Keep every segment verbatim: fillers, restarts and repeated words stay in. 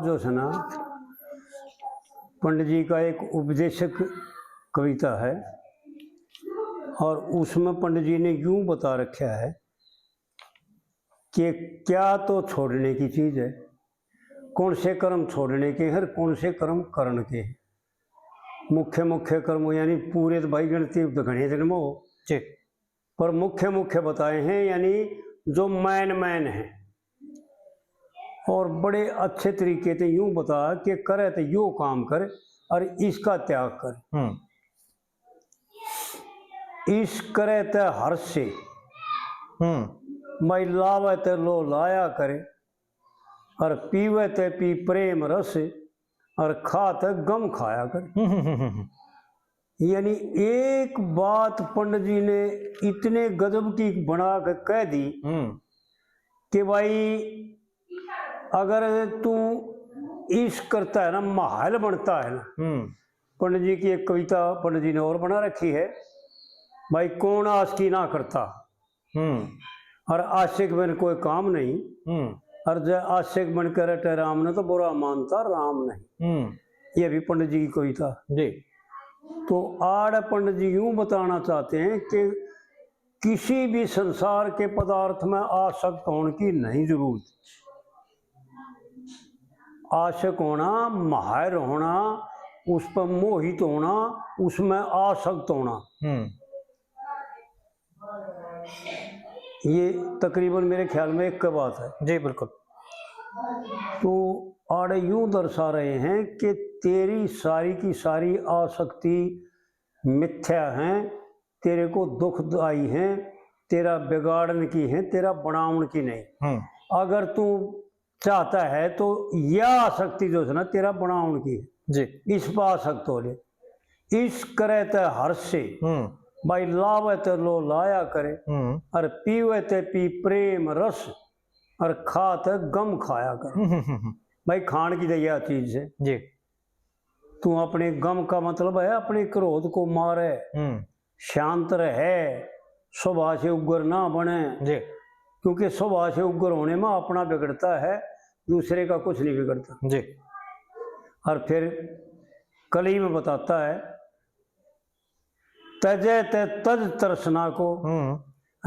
जो है ना, पंडित जी का एक उपदेशक कविता है और उसमें पंडित जी ने यूं बता रखा है कि क्या तो छोड़ने की चीज है, कौन से कर्म छोड़ने के हैं और कौन से कर्म करण के हैं। मुख्य मुख्य कर्म यानी पूरे तो भाई गिनती तो घने दिन में हो, जी। पर मुख्य मुख्य बताए हैं, यानी जो मैन मैन है और बड़े अच्छे तरीके से यूं बता कि करे तो यो काम कर और इसका त्याग कर। हम्म। इस करे ते हर्ष से, हम्म। भाई लावे ते लो लाया करे, और पीवे ते पी प्रेम रस, और खा ते गम खाया करे। हम्म, हम्म, हम्म, हम्म। यानी एक बात पंडित जी ने इतने गजब की बना के कह दी हम्म। कि भाई अगर तू इश्क करता है ना, माहौल बनता है ना। हम्म। पंडित जी की एक कविता पंडित जी ने और बना रखी है, भाई कौन आशिकी ना करता। हम्म। और आशिक बिन कोई काम नहीं। हम्म। और जब आशिक बन के रटे राम ने तो बुरा मानता राम नहीं। हम्म। ये भी पंडित जी की कविता। जी। तो आड़ पंडित जी यूं बताना चाहते हैं कि किसी भी संसार के पदार्थ में आसक्त होने की नहीं जरूरत। आशिक होना, माहिर होना, उस पर मोहित होना, उसमें आसक्त होना। हम्म। ये तकरीबन मेरे ख्याल में एक बात है। जी, बिल्कुल। तो आड़े यूं दर्शा रहे हैं कि तेरी सारी की सारी आसक्ति मिथ्या हैं, तेरे को दुखदाई हैं, तेरा बिगाड़न की हैं, तेरा बनावन की नहीं। हम्म। अगर तू चाहता है तो यह आसक्ति जो है ना, तेरा बनावन की है। जी। इस पर आसक्त हो ले। इश्क करे ते हर्ष से, हम्म। भाई लावे ते लो लाया करे, हम्म। और पीवे ते पी प्रेम रस, और खा ते गम खाया कर। हम्म, हम्म, हम्म। भाई खान की तो यह चीज है। जी। तू अपने गम का मतलब है अपने क्रोध को मारे, हम्म। शांत रहे, स्वभाव से उग्र ना बने। जी। क्योंकि स्वभाव से उग्र होने में अपना बिगड़ता है, दूसरे का कुछ नहीं बिगड़ता। जी। और फिर कली में बताता है, तजे ते तज तृष्णा को, हम्म।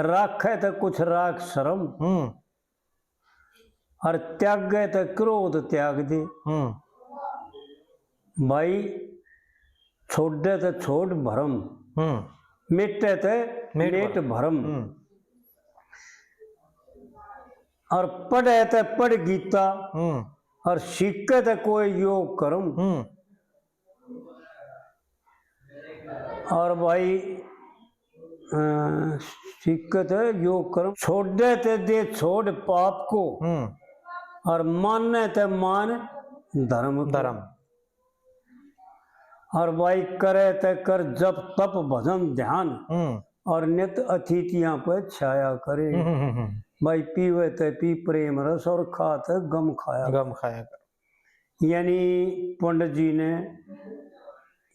राखे ते कुछ राख शर्म। हम्म। और त्यागे ते क्रोध त्याग दे। हम्म। भाई, छोड़े ते छोड़ भरम, हम्म। मिटे ते मिट मिट भरम। भरम। हम्म। और पढ़े ते पढ़ गीता, हम्म। और सीखे ते कोई योग कर्म। हम्म। और भाई, अ, सीखे ते योग कर्म, छोड़े ते दे छोड़ पाप को, हम्म। और माने ते मान धर्म को। धर्म। और भाई करे ते कर जप तप भजन ध्यान, हम्म। और नित अतिथियां पे छाया करे। हम्म, हम्म, हम्म। भाई पीवे ते पी प्रेम रस और खा ते गम खाया। गम खाया कर। यानी पंडित जी ने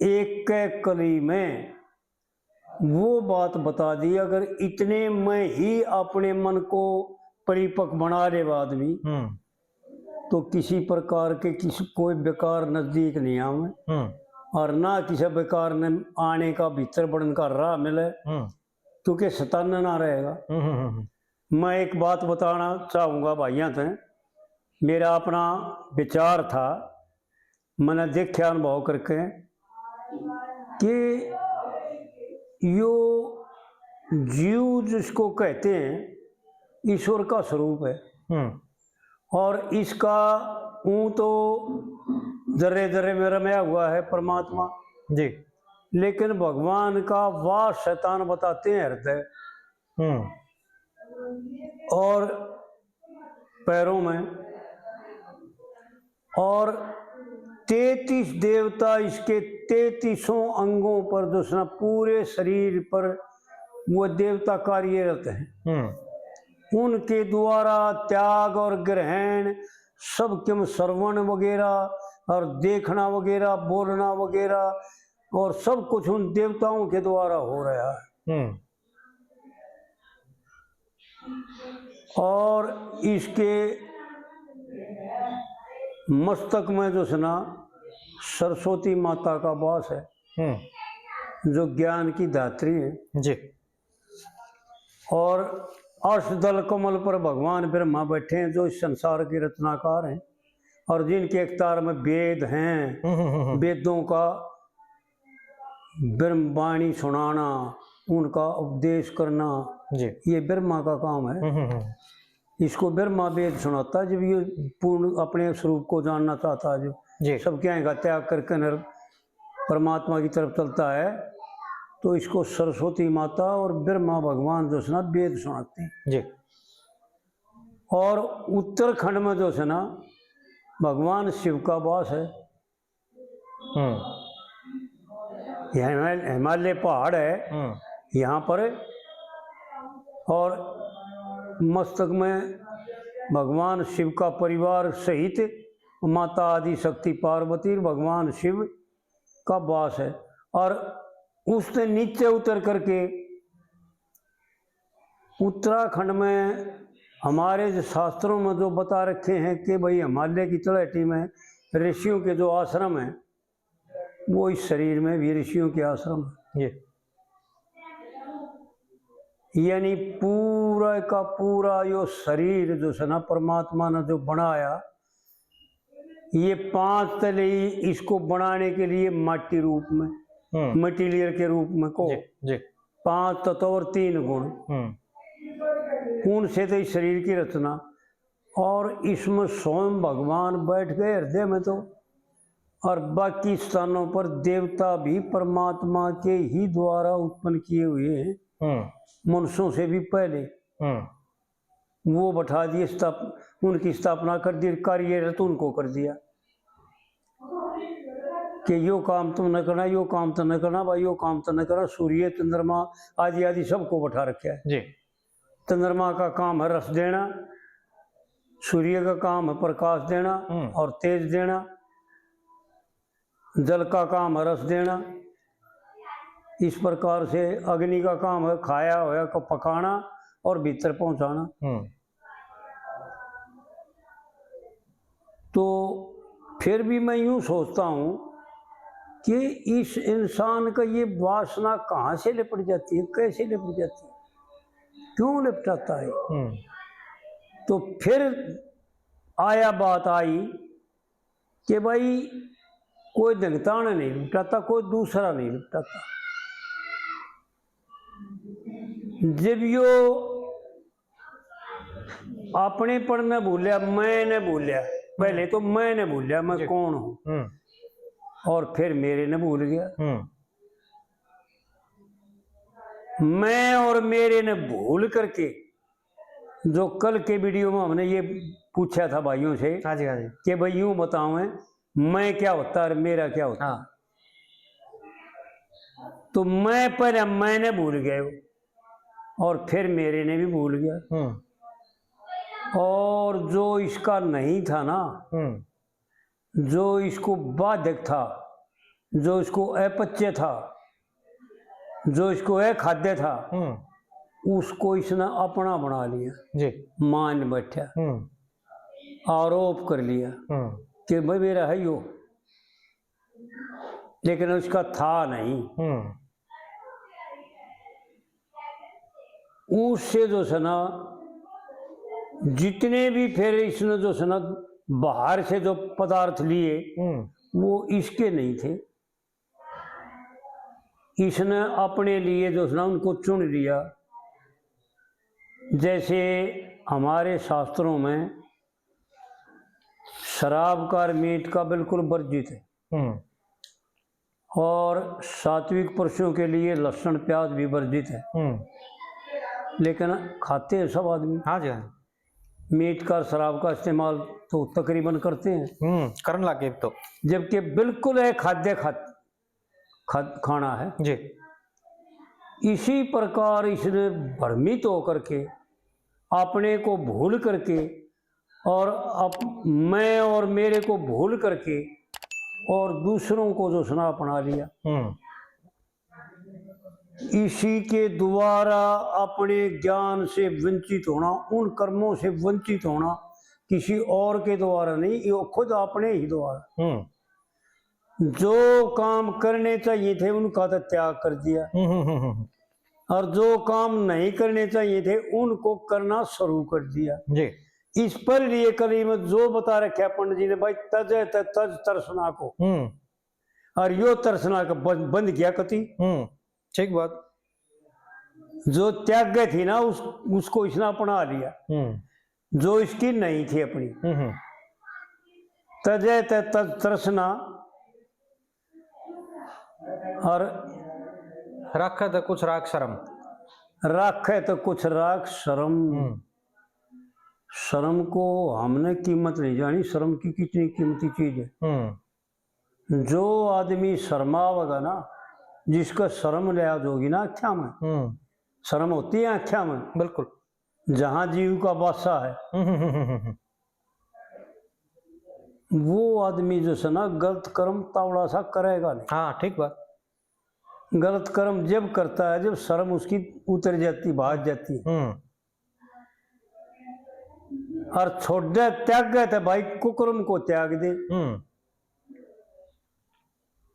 एक के कली में वो बात बता दी, अगर इतने में ही अपने मन को परिपक्व बना ले आदमी, हम्म। तो किसी प्रकार के किसी कोई बेकार नजदीक नहीं आवे, हम्म। और ना किसी बेकार ने आने का, भीतर बढ़ने का राह मिले, हम्म। क्योंकि शैतान ना रहेगा। हम्म, हम्म, हम्म। मैं एक बात बताना चाहूँगा भाइयां ते, मेरा अपना विचार था, मैंने देखा अनुभव करके कि यो जीव जिसको कहते हैं, ईश्वर का स्वरूप है। हम्म। और इसका ऊँ तो जर्रे जर्रे में रमया हुआ है परमात्मा। जी। लेकिन भगवान का वास शैतान बताते हैं हृदय हम्म। और पैरों में, और तैंतीस देवता इसके तैंतीसों अंगों पर, जो है ना, पूरे शरीर पर वो देवता कार्यरत हैं। हम्म। उनके द्वारा त्याग और ग्रहण, सब किम श्रवण वगैरह और देखना वगैरह, बोलना वगैरह, और सब कुछ उन देवताओं के द्वारा हो रहा है। हम्म। और इसके मस्तक में जो है ना, सरस्वती माता का वास है, हम्म। जो ज्ञान की धात्री है। जी। और अष्टदल कमल पर भगवान ब्रह्मा बैठे हैं, जो इस संसार के रचनाकार हैं और जिनके अवतार में वेद हैं, हम्म, हम्म, हम्म। वेदों का ब्रह्मवाणी सुनाना, उनका उपदेश करना, जी। ये ब्रह्मा का काम है। हम्म, हम्म, हम्म। इसको ब्रह्मा वेद सुनाता, जब ये पूर्ण अपने स्वरूप को जानना चाहता है, जो जी। सबके आगे का त्याग करके नर परमात्मा की तरफ चलता है, तो इसको सरस्वती माता और ब्रह्मा भगवान जो है ना, वेद सुनाते हैं। जी। और उत्तराखंड में जो है ना, भगवान शिव का वास है। हम्म। ये हिमाल-, हिमालय पहाड़ है, हम्म। यहाँ पर। और मस्तक में भगवान शिव का परिवार सहित माता आदि शक्ति पार्वती और भगवान शिव का वास है। और उससे नीचे उतर करके उत्तराखंड में हमारे जो शास्त्रों में जो बता रखे हैं कि भाई, हिमालय की तलहटी में ऋषियों के जो आश्रम हैं, वो इस शरीर में भी ऋषियों के आश्रम हैं। ये यानी पूरा का पूरा यो शरीर जो है ना, परमात्मा ने जो बनाया, ये पांच तले ही इसको बनाने के लिए माटी रूप में, हम्म। मटेरियल के रूप में को जी, जी। पांच तत्व और तीन गुण, हम्म। उनसे तो इस शरीर की रचना। और इसमें स्वयं भगवान बैठ गए हृदय में तो, और बाकी स्थानों पर देवता भी परमात्मा के ही द्वारा उत्पन्न किए हुए हैं, हम्म। मनुष्यों से भी पहले। हम्म। वो बैठा दिए, स्थाप-, उनकी स्थापना कर दी, कार्यरत उनको कर दिया कि यो काम तुमने करना, यो काम तुमने करना, भाई यो काम तुमने करना। सूर्य, चंद्रमा आदि आदि सबको बैठा रखा है। जी। चंद्रमा का काम है रस देना, सूर्य का काम है प्रकाश देना हम्म। और तेज देना, जल का काम है रस देना। इस प्रकार से अग्नि का काम है खाया होया को पकाना और भीतर पहुंचाना। हम्म। तो फिर भी मैं यूं सोचता हूं कि इस इंसान का ये वासना कहाँ से लिपट जाती है, कैसे लिपट जाती है, क्यों लिपटाता है? हम्म। तो फिर आया, बात आई कि भाई, कोई ढंगता ने नहीं लिपटाता, कोई दूसरा नहीं लिपटाता। जब यो अपनेपन ने भूल्या, मैं ने भूल्या, पहले तो मैं ने भूल्या, मैं जी। कौन हूँ, हम्म। और फिर मेरे ने भूल गया। हम्म। मैं और मेरे ने भूल करके, जो कल के वीडियो में हमने ये पूछा था भाइयों से हाँ जी, हाँ जी। कि भाई यूं बताओ, मैं क्या होता और मेरा क्या होता? हाँ। तो मैं पहले मैं ने भूल गए और फिर मेरे ने भी भूल गया। हम्म। और जो इसका नहीं था ना, हम्म। जो इसको बाधक था, जो इसको अपच्य था, जो इसको अखाद्य था, हम्म। उसको इसने अपना बना लिया। जी। मान बैठा, हम्म। आरोप कर लिया हम्म। कि भाई, मेरा है यो, लेकिन उसका था नहीं। हम्म। उससे जो है ना, जितने भी फिर इसने जो है ना, बाहर से जो पदार्थ लिए, हम्म। वो इसके नहीं थे। इसने अपने लिए जो है ना, उनको चुन लिया। जैसे हमारे शास्त्रों में शराब का और मीट का बिल्कुल वर्जित है। हम्म। और सात्विक पुरुषों के लिए लहसुन प्याज भी वर्जित है। हम्म। लेकिन खाते हैं सब आदमी। हाँ जी, हाँ। मीट का और शराब का इस्तेमाल तो तकरीबन करते हैं। हम्म, करन लग गए तो। जबकि बिल्कुल है खाद्य खा-, खा-, खाना है। जी। इसी प्रकार इसने भ्रमित होकर के, अपने को भूल करके और अप-, मैं और मेरे को भूल करके और दूसरों को जो है ना अपना लिया। हम्म। इसी के द्वारा अपने ज्ञान से वंचित होना, उन कर्मों से वंचित होना किसी और के द्वारा नहीं, यो खुद अपने ही द्वारा। हम्म। जो काम करने चाहिए थे, उनका तो त्याग कर दिया। हम्म, हम्म, हम्म, हम्म। और जो काम नहीं करने चाहिए थे, उनको करना शुरू कर दिया। जी। इस पर लिए कली में जो बता रखा पंडित जी ने, भाई, तजे ते तज तरसना को। हम्म। और यो तरसना का बंद, बंद गया कति। हम्म, ठीक बात। जो त्याग गए थी ना, उस, उसको इसने अपना लिया, हम्म। जो इसकी नहीं थी अपनी। हम्म, हम्म। तजे ते तज तरसना और राखे तो कुछ राख शर्म। राखे तो कुछ राख शर्म। हम्म। शर्म को हमने कीमत नहीं जानी, शर्म की कितनी कीमती चीज है। हम्म। जो आदमी शर्मावेगा ना, जिसका शर्म लिहाज होगी ना आख्या में, हम्म। शर्म होती है आख्या में, बिल्कुल। जहां जीव का बासा है, हम्म, हम्म, हम्म, हम्म। वो आदमी जो है ना, गलत कर्म तावड़ा सा करेगा नहीं। हाँ, ठीक बात। गलत कर्म जब करता है, जब शर्म उसकी उतर जाती, भाग जाती है। हम्म। और छोड़े त्यागे तो भाई कुकर्म को त्याग दे। हम्म।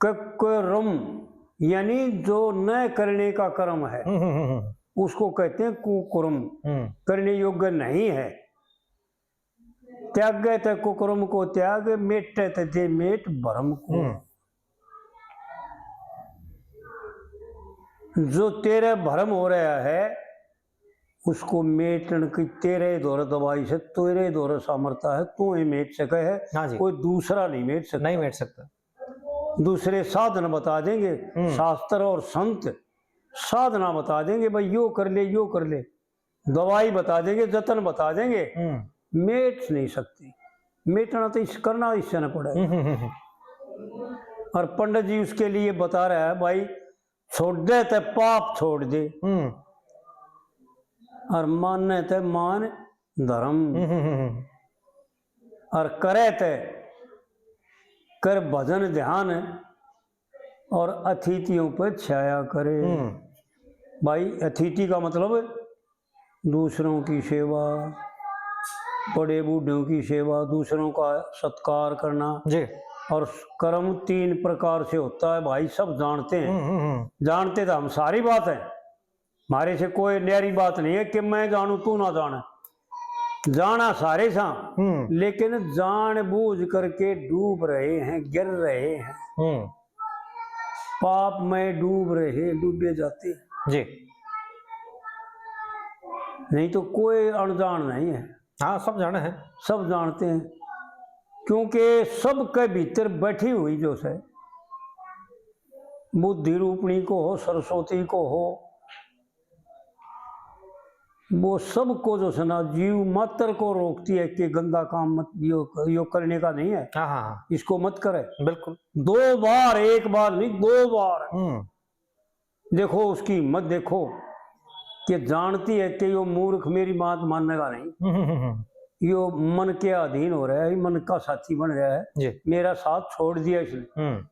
कुकर्म यानी जो न करने का कर्म है, हम्म, हम्म, हम्म। उसको कहते हैं कुकर्म, हम्म। करने योग्य नहीं है। त्यागे ते कुकर्म को त्याग, मेटे ते दे मेट भरम को। हम्म। जो तेरे भरम हो रहा है, उसको मेटन की तेरे ही धोरे दवाई से, तेरे ही धोरे सामर्थ्य है, तू ही मेट सके है, हाँ जी। कोई दूसरा नहीं मेट सकता। नहीं मेट सकता। दूसरे साधन बता देंगे, हम्म। शास्त्र और संत साधना बता देंगे, भाई, यो कर ले, यो कर ले, दवाई बता देंगे, जतन बता देंगे, हम्म। मेट नहीं सकती। मेटना तो इस, करना इससे ना पड़ेगा। हम्म, हम्म, हम्म। और पंडित जी उसके लिए बता रहा है, भाई, छोड़े ते पाप छोड़ दे, हम्म। और माने ते मान धर्म, हम्म, हम्म, हम्म। और करे ते कर भजन ध्यान, और अतिथियों पर छाया करे। हम्म। भाई, अतिथि का मतलब दूसरों की सेवा, बड़े बूढ़ों की सेवा, दूसरों का सत्कार करना। जी। और कर्म तीन प्रकार से होता है भाई, सब जानते हैं। हम्म, हम्म, हम्म। जानते तो हम सारी बात है, म्हारे से कोई न्यारी बात नहीं है कि मैं जानू, तू ना जाने। जाना सारे सा, हम्म। लेकिन जानबूझ करके डूब रहे हैं, गिर रहे हैं। हम्म। पाप में डूब रहे, डूबे जाते हैं। जी। नहीं तो कोई अनजान नहीं है। हाँ, सब जाने हैं। सब जानते हैं, क्योंकि सबके भीतर बैठी हुई जो है, बुद्धि रूपणी को हो, सरस्वती को हो, वो सबको जो है ना, जीव मात्र को रोकती है कि गंदा काम मत, यो, यो करने का नहीं है, हाँ, हाँ, हाँ। इसको मत करे। बिल्कुल। दो बार, एक बार नहीं, दो बार। हम्म। देखो उसकी हिम्मत, देखो कि जानती है कि यो मूर्ख मेरी बात मानेगा नहीं। हम्म, हम्म, हम्म। यो मन के अधीन हो रहा है, मन का साथी बन रहा है। जी। मेरा साथ छोड़ दिया इसने। हम्म।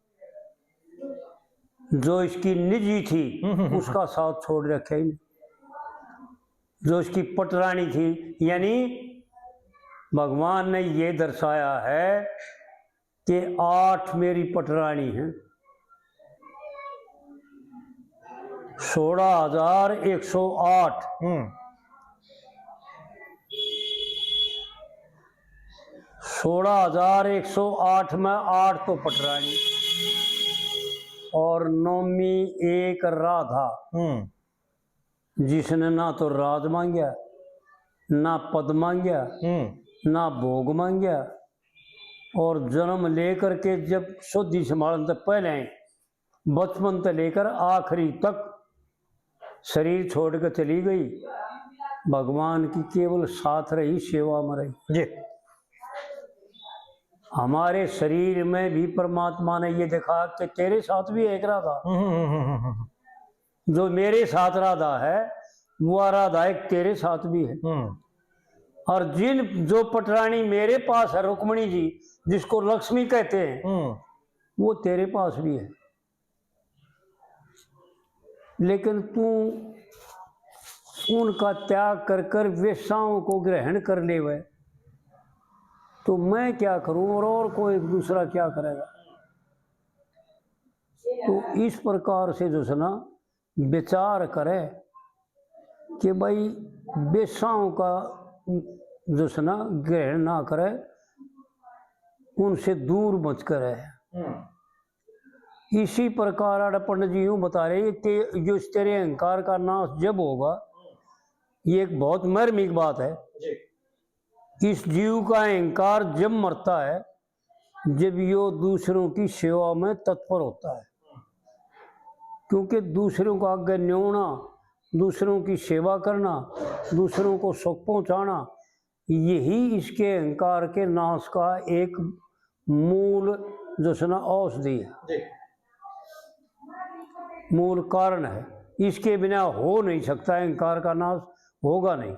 जो इसकी निजी थी, हम्म, हम्म, हम्म। उसका साथ छोड़ रखे ही। जो इसकी पटरानी थी, यानी भगवान ने ये दर्शाया है कि आठ मेरी पटरानी है, सोलह हजार एक सौ आठ। हम्म। सोलह हजार एक सौ आठ में आठ तो पटरानी और नौमी एक राधा, हम्म। जिसने ना तो राज मांग्या, ना पद मांग्या, हम्म। ना भोग मांग्या, और जन्म लेकर के जब सोधी संभालन से पहले, बचपन से लेकर आखिरी तक शरीर छोड़ के चली गई, भगवान की केवल साथ रही, सेवा में रही। जी। हमारे शरीर में भी परमात्मा ने ये देखा कि तेरे साथ भी एक राधा। हम्म, हम्म, हम्म, हम्म, हम्म। जो मेरे साथ राधा है, वो राधा एक तेरे साथ भी है। हम्म। और जिन, जो पटरानी मेरे पास है, रुक्मणी जी, जिसको लक्ष्मी कहते हैं, हम्म। वो तेरे पास भी है। लेकिन तू उनका त्याग कर कर वेश्याओं को ग्रहण कर लेवे, तो मैं क्या करूं और, और कोई दूसरा क्या करेगा? तो इस प्रकार से जो है ना विचार करे कि भाई बेसाओं का जो है ना ग्रहण ना करे, उनसे दूर बच कर रहे। इसी प्रकार आड़ा पंडित जी यूं बता रहे कि जो इस तेरे अहंकार का नाश जब होगा, ये एक बहुत मार्मिक बात है। इस जीव का अहंकार जब मरता है, जब यो दूसरों की सेवा में तत्पर होता है, क्योंकि दूसरों का आगे न्योना, दूसरों की सेवा करना, दूसरों को सुख पहुंचाना, यही इसके अहंकार के नाश का एक मूल जो है ना औषधि है, मूल कारण है। इसके बिना हो नहीं सकता, अहंकार का नाश होगा नहीं।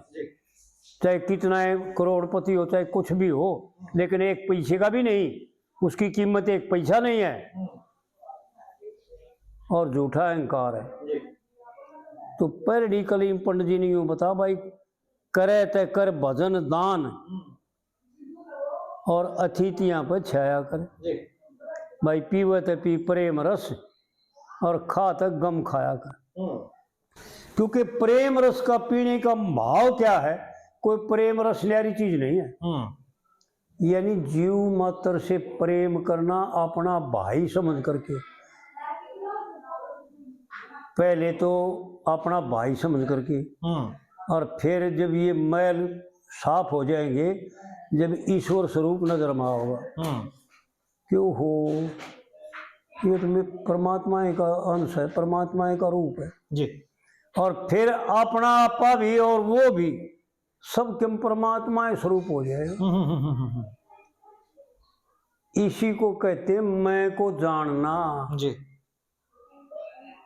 चाहे कितना ही करोड़पति हो, चाहे कुछ भी हो, लेकिन एक पैसे का भी नहीं, उसकी कीमत एक पैसा नहीं है। और झूठा अहंकार है। तो पहली कलीम पंडित जी ने यूं बता भाई, करे ते कर भजन दान, और अतिथियां पे छाया कर। भाई पीवे ते पी प्रेम रस, और खा ते गम खाया कर। क्योंकि प्रेम रस का पीने का भाव क्या है? कोई प्रेम रस न्यारी चीज नहीं है। यानी जीव मात्र से प्रेम करना, अपना भाई समझ करके, पहले तो अपना भाई समझ करके, हम्म। और फिर जब ये मैल साफ हो जाएंगे, जब ईश्वर स्वरूप नजर में आओगा, हम्म। कि ओहो, ये तो मैं परमात्मा का अंश है, परमात्मा का रूप है। जी। और फिर अपना आपा भी और वो भी सब के परमात्मा स्वरूप हो जाएगा। हम्म, हम्म, हम्म, हम्म, हम्म। इसी को कहते हैं मैं को जानना। जी।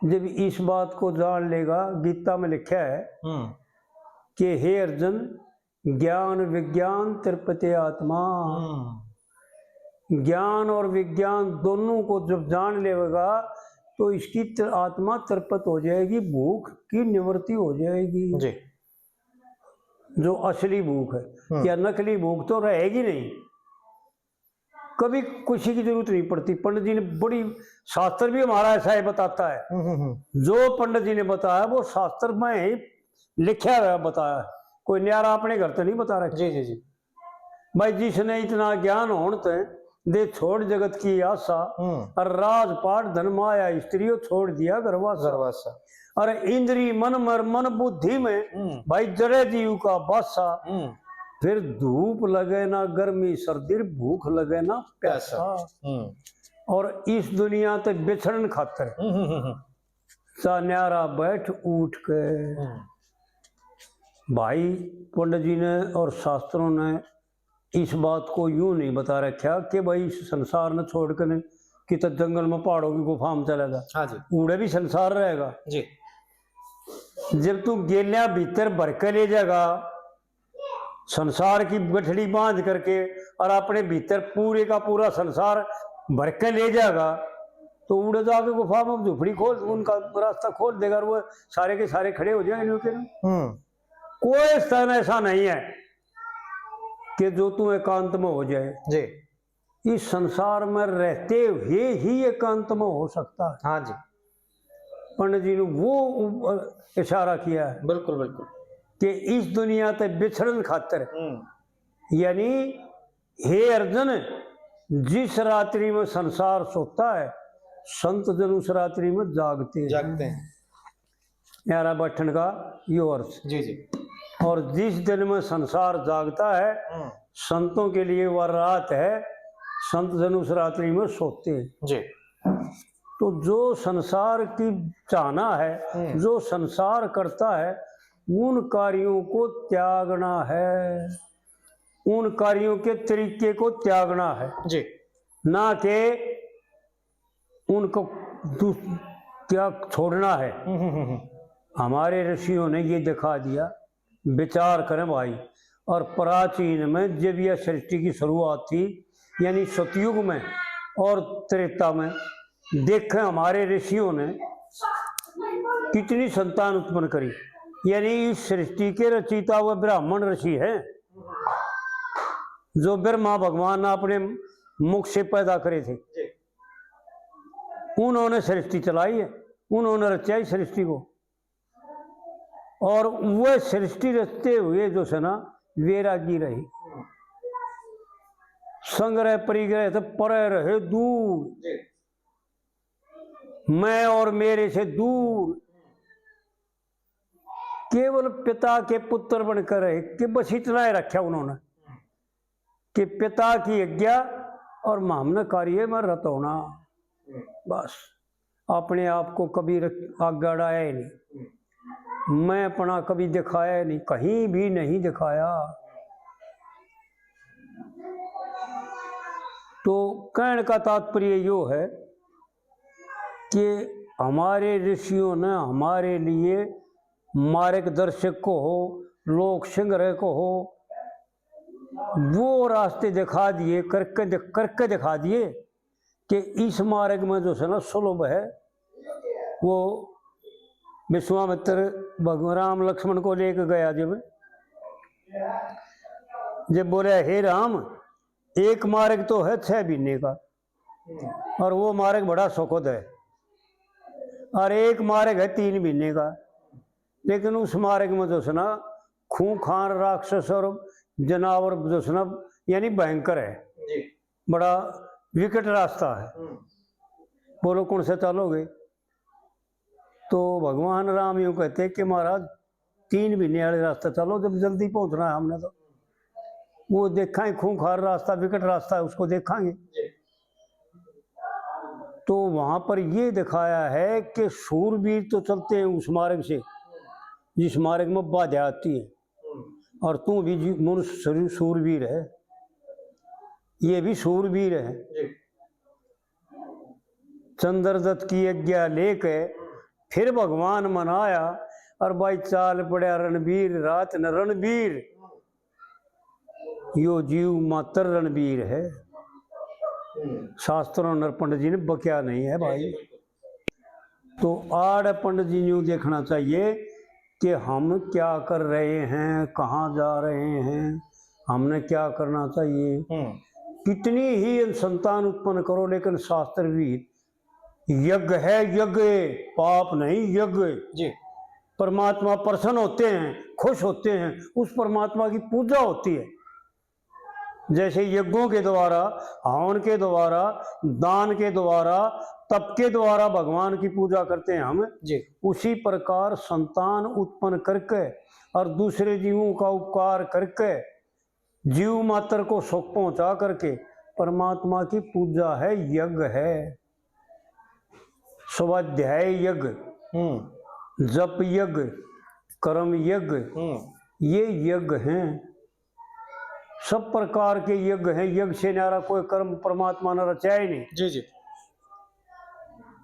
जब इस बात को जान लेगा, गीता में लिखा है हम्म। कि हे अर्जुन, ज्ञान विज्ञान तृप्यते आत्मा। हम्म। ज्ञान और विज्ञान दोनों को जब जान लेगा, तो इसकी त-, आत्मा तृप्त हो जाएगी, भूख की निवृत्ति हो जाएगी। जी। जो असली भूख है, हम्म। या नकली भूख तो रहेगी नहीं, कभी किसी की जरूरत नहीं पड़ती। पंडित जी ने बड़ी, शास्त्र भी हमारा ऐसा ही बताता है। हम्म, हम्म, हम्म। जो पंडित जी ने बताया वो शास्त्र में ही लिखा हुआ बताया, कोई न्यारा अपने घर तो नहीं बता रखा। जी, जी, जी। भाई जिसने इतना ज्ञान होण ते दे छोड़ जगत की आशा, हम्म। और राजपाट धन माया स्त्रियों छोड़ दिया घरवासा। घरवासा। और इंद्री मन मर मन बुद्धि में हम्म। भाई जड़े जीव का बासा। हम्म। फिर धूप लगे ना गर्मी सर्दी, भूख लगे ना प्यासा। प्यासा। हम्म। और इस दुनिया ते बिछड़न खातर हम्म, हम्म, हम्म, हम्म। सा न्यारा बैठ उठ के। हम्म। भाई पंडित जी ने और शास्त्रों ने इस बात को यूं नहीं बता रखा कि भाई इस संसार ने छोड़ के किते जंगल में पहाड़ों की गुफा में चला जा। हाँ जी। उड़े भी संसार रहेगा। जी। जब तू गेलियां भीतर भर के ले जाएगा, संसार की गठड़ी बांध करके, और अपने भीतर पूरे का पूरा संसार भर के ले जाएगा, तो उड़े जाके गुफा में झोपड़ी खोल, उनका रास्ता खोल देगा और वो सारे के सारे खड़े हो जाएंगे न्यू के न्यू। हम्म। कोई स्थान ऐसा नहीं है कि जो तू एकांत में हो जाए। जी। इस संसार में रहते हुए ही एकांत में हो सकता है। हाँ जी। पंडित जी ने वो उ-, इशारा किया है बिल्कुल, बिल्कुल। कि इस दुनिया ते बिछड़न खातर, हम्म। यानी हे अर्जुन, जिस रात्रि में संसार सोता है, संत जन उस रात्रि में जागते हैं। जागते हैं। न्यारा बैठन का यो अर्थ। जी, जी। और जिस दिन में संसार जागता है, हम्म। संतों के लिए वह रात है, संत जन उस रात्रि में सोते हैं। जी। तो जो संसार की चाहना है, हम्म। जो संसार करता है, उन कार्यों को त्यागना है, उन कार्यों के तरीके को त्यागना है। जी। ना कि उनको दू-, क्या छोड़ना है। हम्म, हम्म, हम्म। हमारे ऋषियों ने ये दिखा दिया। विचार करें भाई, और प्राचीन में जब यह सृष्टि की शुरुआत थी, यानी सतयुग में और त्रेता में, देखें हमारे ऋषियों ने कितनी संतान उत्पन्न करी। यानी इस सृष्टि के रचयिता वे ब्राह्मण ऋषि हैं। जो ब्रह्मा भगवान ने अपने मुख से पैदा करे थे, जी। उन्होंने सृष्टि चलाई है, उन्होंने रचा ही सृष्टि को। और वह सृष्टि रचते हुए जो है ना, वैरागी रहे, संग्रह परिग्रह से परे रहे, दूर। जी। मैं और मेरे से दूर, केवल पिता के पुत्र बनकर रहे, कि बस इतना ही रखा उन्होंने कि पिता की आज्ञा और हमने कार्य में रत होना। बस अपने आप को कभी रख-, आगे अड़ाया ही नहीं। मैं अपना कभी दिखाया ही नहीं, कहीं भी नहीं दिखाया। तो कहने का तात्पर्य यो है कि हमारे ऋषियों ने हमारे लिए मार्गदर्शक को हो, लोक संग्रह को हो, वो रास्ते दिखा दिए, करके दि-, करके दिखा दिए कि इस मार्ग में जो है ना सुलभ है। वो विश्वामित्र भगवान राम लक्ष्मण को लेके गया जब, जब बोले, "हे राम, एक मार्ग तो है छह महीने का, और वो मार्ग बड़ा सुखद है, और एक मार्ग है तीन महीने का, लेकिन उस मार्ग में जो है ना खूंखार राक्षस और जनावर जो है ना, यानी भयंकर है, जी। बड़ा विकट रास्ता है।" हम्म। बोलो, कौन से चालोगे? तो भगवान राम यूं कहते कि महाराज, तीन महीने वाले रास्ते चलो, जब जल्दी पहुंचना है हमने तो। वो देखांगे, खूंखार रास्ता, विकट रास्ता है, उसको देखांगे। जी। तो वहां पर ये दिखाया है कि शूरवीर तो चलते हैं उस मार्ग से जिस मार्ग में बाधा आती है, हम्म। और तू भी जी-, मनुष्य शरीर शूरवीर है, ये भी शूरवीर है। जी। चंद्रदत्त की आज्ञा लेके फिर भगवान मनाया, और भाई चाल पड़ा रणबीर, रात न रणबीर, यो जीव मात्र रणबीर है। हम्म। शास्त्रों ने पंडित जी ने बक्या नहीं है भाई। तो आड़ पंडित जी न्यू देखना चाहिए कि हम क्या कर रहे हैं, कहाँ जा रहे हैं, हमने क्या करना चाहिए। हम्म। कितनी ही संतान उत्पन्न करो, लेकिन शास्त्र विहित यज्ञ है, यज्ञ, पाप नहीं, यज्ञ। जी। परमात्मा प्रसन्न होते हैं, खुश होते हैं, उस परमात्मा की पूजा होती है। जैसे यज्ञों के द्वारा, हवन के द्वारा, दान के द्वारा, तप के द्वारा भगवान की पूजा करते हैं हम, जी। उसी प्रकार संतान उत्पन्न करके और दूसरे जीवों का उपकार करके जीव मात्र को सुख पहुंचा करके परमात्मा की पूजा है, यज्ञ है। स्वाध्याय यज्ञ, हम्म। जप यज्ञ, कर्म यज्ञ, हम्म। ये यज्ञ हैं। सब प्रकार के यज्ञ हैं। यज्ञ से न्यारा कोई कर्म परमात्मा ने रचा ही नहीं। जी, जी।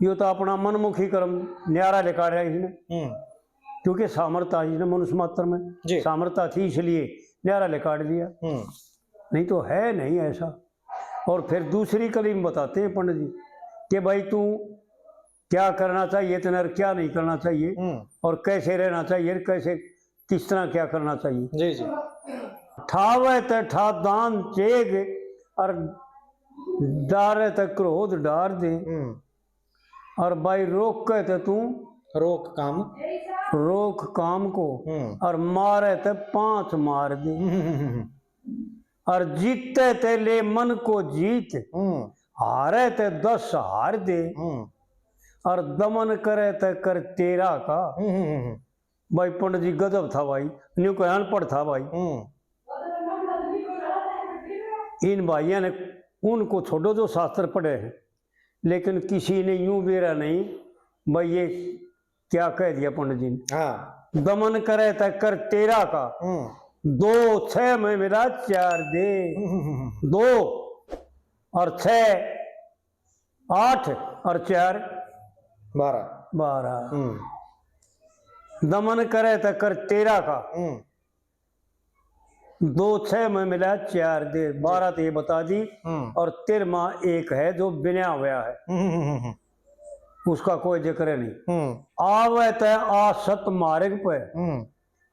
यो तो अपना मनमुखी कर्म न्यारा लिकाड़ रहा है इसने। हम्म। क्योंकि सामर्थ्य थी इसने मनुष्य मात्र में, जी। सामर्थ्य थी इसलिए न्यारा लिकाड़ लिया। हम्म। नहीं तो है नहीं ऐसा। और फिर दूसरी कली में बताते हैं पंडित जी कि भाई तू क्या करना चाहिए तेने और क्या नहीं करना चाहिए, हम्म। और कैसे रहना चाहिए और कैसे, किस तरह क्या करना चाहिए। जी, जी। ठावे ते ठा दान चेग और डारे ते क्रोध डार दे। हम्म। और भाई रोके ते तू रोक काम। रोक काम को, हम्म। और मारे ते पांच मार दे। हम्म। और जीते ते ले मन को जीत, हम्म। हारे ते दस हार दे। हम्म। और दमन करे ते कर तेरा का। हम्म। भाई पंडित जी गजब था भाई, न्यू कोई अनपढ़ था भाई। हम्म। इन भाइयों ने, उनको छोड़ो जो शास्त्र पढ़े हैं, लेकिन किसी ने यूं बेरा नहीं भाई ये क्या कह दिया पंडित जी ने। हाँ। दमन करे ते कर तेरा का, हम्म। दो छह में मिला चार दे। हम्म। दो और छह आठ और चार बारह। बारह। हम्म। दमन करे ते कर तेरा का। हम्म। दो छह में मिला चार दे, बारह तो ये बता दी। हम्म। और तेरहवाँ एक है जो बिना हुआ है। हम्म, हम्म, हम्म, हम्म। उसका कोई जिक्र नहीं। हम्म। आवे ते आ सत मार्ग पे। हम्म।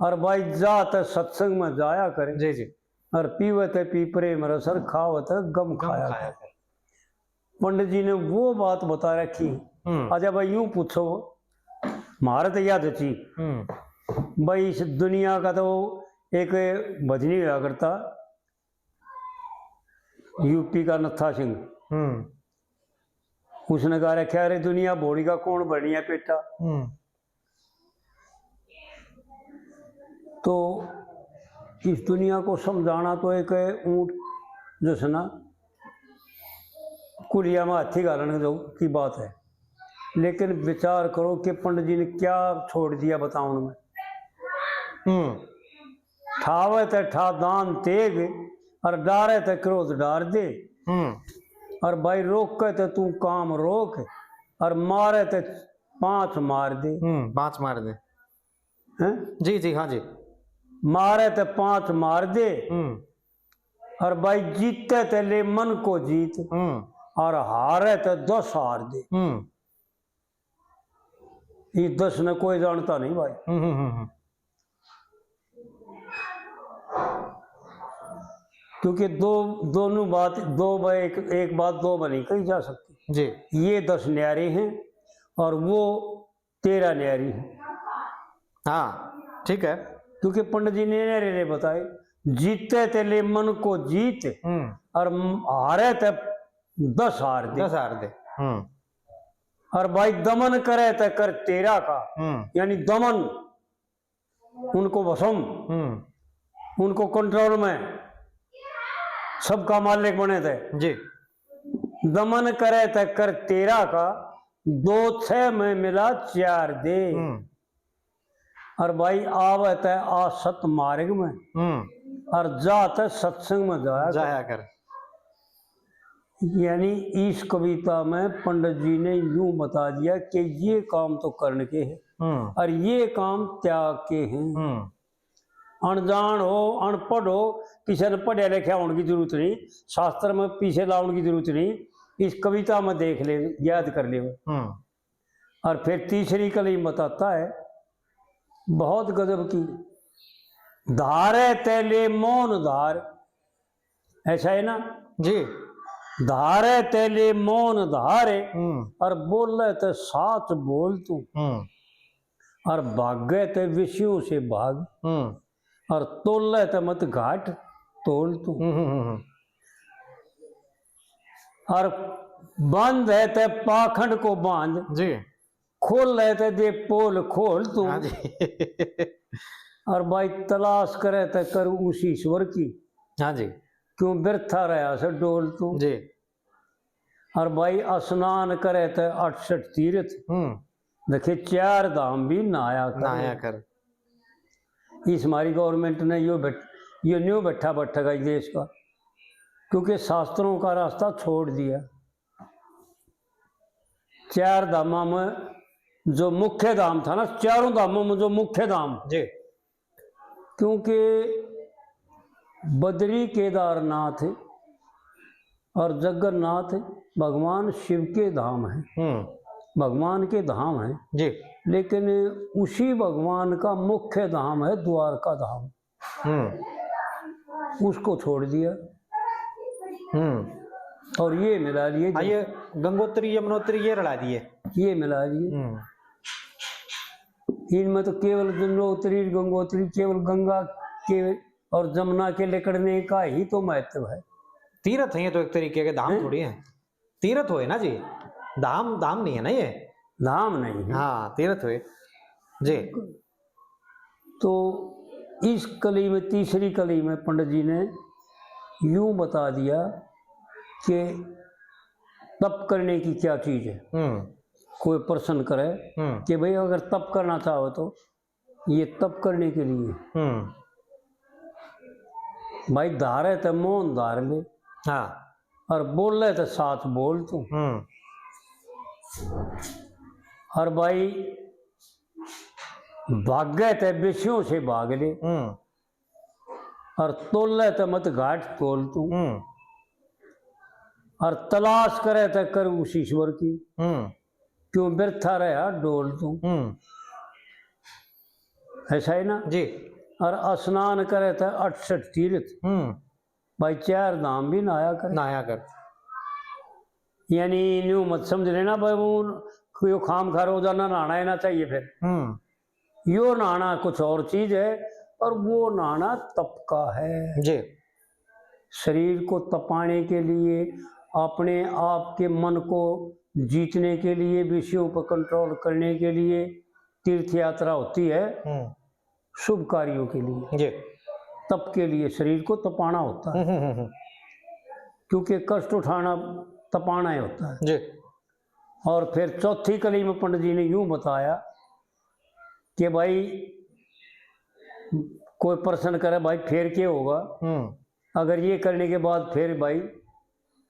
और भाई जा ते सत्संग में जाया करे। जी, जी। और पीवे ते पी प्रेम रस, और खावे ते गम गम खाया खाया कर। कर। पंडित जी ने वो बात बता रखी। हम्म। अच्छा भाई, यूं पूछो, म्हारे तो याद थी। हम्म। भाई, इस दुनिया का तो एक भजनी हुआ करता, यूपी का नत्था सिंह। हम्म। उसने कहा रखा, "अरे दुनिया भोली का कौन बनिया पेटा।" हम्म। तो इस दुनिया को समझाना तो एक ऊंट जो है ना, कुलिया में हाथी घालने जो की बात है, लेकिन विचार करो कि पंडित जी ने क्या छोड़ दिया बतावन में। हम्म। ठावे ते ठा दान तेग, और डारे ते क्रोध डार दे। हम्म। और भाई, रोके ते तू काम रोक, और मारे ते पांच मार दे। हम्म, पांच मार दे। हैं? जी, जी, हाँ जी। मारे ते पांच मार दे। हम्म। और भाई, जीते ते ले मन को जीत, हम्म। और हारे ते दस हार दे। हम्म। इस दस ने कोई जानता नहीं भाई। हम्म, हम्म, हम्म, हम्म। क्योंकि दो, दोनों बात, दो ब-, एक, एक बात दो ब नहीं कही जा सकती। जी। ये दस न्यारे हैं और वो तेरह न्यारी हैं। हाँ, ठीक है। क्योंकि पंडित जी ने न्यारे ने बताए, जीते ते ले मन को जीत, हम्म। और म-, हारे ते दस हार दे। दस हार दे। हम्म। और भाई, दमन करे ते कर तेरह का, हम्म। यानी दमन, उनको भस्म, हम्म। उनको कंट्रोल में, सबका मालिक बने थे। जी। दमन करे ते कर तेरह का, दो छह में मिला चार दे। हम्म। और भाई, आवे ते आ सत मार्ग में, हम्म। और जा ते सत्संग में जाया कर। जाया कर। यानी इस कविता में पंडित जी ने यूं बता दिया कि ये काम तो करने के हैं, हम्म। और ये काम त्याग के हैं। हम्म। अनजान हो, अनपढ़ हो, किसी ने पढ़या लिखया होने की जरूरत नहीं, शास्त्र में पीछे लाने की जरूरत नहीं, इस कविता में देख ले, याद कर ले। हम्म। और फिर तीसरी कली बताता है, बहुत गजब की, धारे ते ले मौन धार, ऐसा है ना जी। धारे ते ले मौन धारे, हम्म। और बोले ते साच बोल तू, हम्म। और भागे ते विषयों से भाग, हम्म। और तोले ते मत घाट तोल तू। हम्म, हम्म, हम्म, हम्म। और बांध है ते पाखंड को बांध, जी। खोल है ते दे पोल खोल तू। हाँ जी। और भाई, तलाश करे ते कर उस ईश्वर की, हाँ जी। क्यों बिरथा रहा से डोल तू। जी। और भाई, स्नान करे ते अड़सठ तीर्थ, हम्म। देखे चार धाम भी नहाया कर। नहाया कर। इस हमारी गवर्नमेंट ने यो बैठ-, यो न्यू बैठा बैठा का देश का, क्योंकि शास्त्रों का रास्ता छोड़ दिया। चार धामा में जो मुख्य धाम था ना, चारों धामों में जो मुख्य धाम, जी। क्योंकि बद्री, केदारनाथ और जगन्नाथ भगवान शिव के धाम हैं, हम्म। भगवान के धाम हैं। जी। लेकिन उसी भगवान का मुख्य धाम है द्वारका धाम। हम्म। उसको छोड़ दिया। हम्म। और ये मिला लिए। हाँ, ये गंगोत्री, यमुनोत्री, ये रला दिए। ये मिला लिए। हम्म। इनमें तो केवल यमुनोत्री, गंगोत्री, केवल गंगा के और जमुना के लिकड़ने का ही तो महत्व है। तीर्थ है ये तो एक तरीके के, धाम हैं? थोड़ी है। तीर्थ होए ना जी, धाम, धाम नहीं है ना ये। धाम नहीं है। हाँ, तीर्थ होए जी। तो इस कली में, तीसरी कली में पंडित जी ने यूं बता दिया कि तप करने की क्या चीज है। हम्म। कोई प्रश्न करे हम्म। कि भाई, अगर तप करना चाहो तो ये तप करने के लिए। हम्म। भाई, धारे ते मौन धार ले। हाँ। और बोले ते साच बोल तू। हम्म। और भाई, भागे ते विषयों से भाग ले। हम्म। और तोले ते मत घाट तोल तू। हम्म। और तलाश करे ते कर उस ईश्वर की। हम्म। क्यों बिरथा रहा डोल तू। हम्म। ऐसा है ना? जी। और स्नान करे थे अठसठ तीर्थ। हम्म। भाई, चार धाम भी नहाया कर। नहाया कर। यानी न्यू मत समझ लेना भाई, वो कोई खाम खा रोजाना नहाना ही ना चाहिए। फिर हम्म। यो नहाना कुछ और चीज है, और वो नहाना तप का है। जी। शरीर को तपाने के लिए, अपने आप के मन को जीतने के लिए, विषयों पर कंट्रोल करने के लिए तीर्थ यात्रा होती है। हम्म। शुभ कार्यों के लिए, जी। तप के लिए शरीर को तपाना होता है। हम्म, हम्म, हम्म। क्योंकि कष्ट उठाना तपाना ही होता है। जी। और फिर चौथी कली में पंडित जी ने यूं बताया कि भाई, कोई प्रश्न करे, भाई, फिर क्या होगा? हम्म। अगर ये करने के बाद फिर, भाई,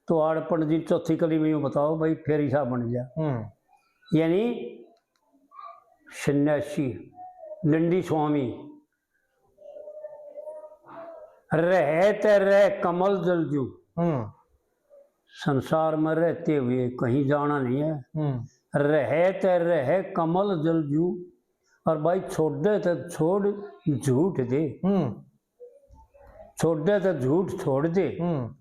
तो आड़ पंडित जी चौथी कली में यूं बताओ, भाई, फिर हिसाब बन गया। हम्म। यानी सन्यासी, डंडी स्वामी, रहे ते रहे कमल जल जू। हम्म। संसार में रहते हुए कहीं जाना नहीं है। हम्म। रहे ते रहे कमल जल जू। और भाई, छोड़े ते छोड़ झूठ दे। हम्म। छोड़े ते झूठ छोड़ दे। हम्म।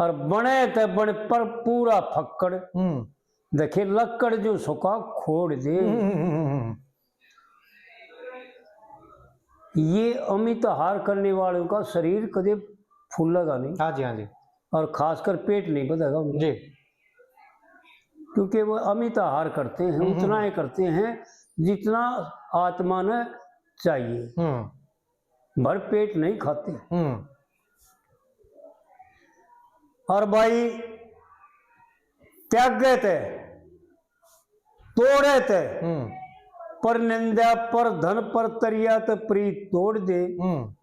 और बने ते बन पर पूरा फक्कड़। हम्म। देखे लक्कड़ जो सुखा खोड़ दे। हम्म, हम्म, हम्म, हम्म। ये अमित आहार करने वालों का शरीर कदे फूलेगा नहीं। हाँ जी, हाँ जी। और खासकर पेट नहीं बढ़ेगा उनका। जी। क्योंकि वो अमित आहार करते हैं, हम्म, हम्म। उतना ही करते हैं जितना आत्मा ने चाहिए। हम्म। भर पेट नहीं खाते। हम्म। और भाई, त्यागे ते, तोड़े ते, हम्म। पर निंदा, पर धन, पर तरिया ते प्रीत तोड़ दे। हम्म।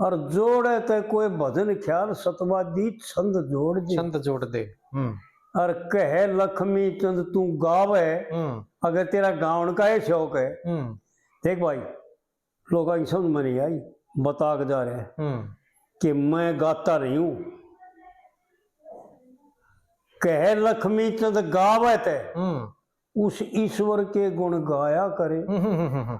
और जोड़े ते कोई भजन ख्याल सतवादी छंद जोड़ दे। छंद जोड़ दे। हम्म। और कहे लक्ष्मी चंद तू गावे, हम्म। अगर तेरा गावन का ही शौक है। हम्म। देख भाई, लोगों की समझ में नहीं आई, बता के जा रहे हैं हम्म। कि मैं गाता नहीं हूं। कहे लक्ष्मी चंद गावे ते हम्म। उस ईश्वर के गुण गाया करे। हम्म, हम्म, हम्म, हम्म।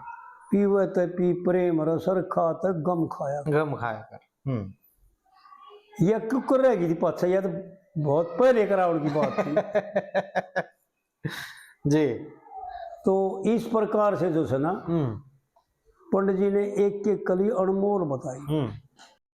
पीवे ते पी प्रेम रस और खा ते गम खाया करे। गम खाया कर। हम्म। यह क्यों कर रहेगी थी पाछा? यह तो बहुत पहले करावण की बात थी। जी। तो इस प्रकार से जो है ना, हम्म। पंडित जी ने एक एक कली अनमोल बताई। हम्म।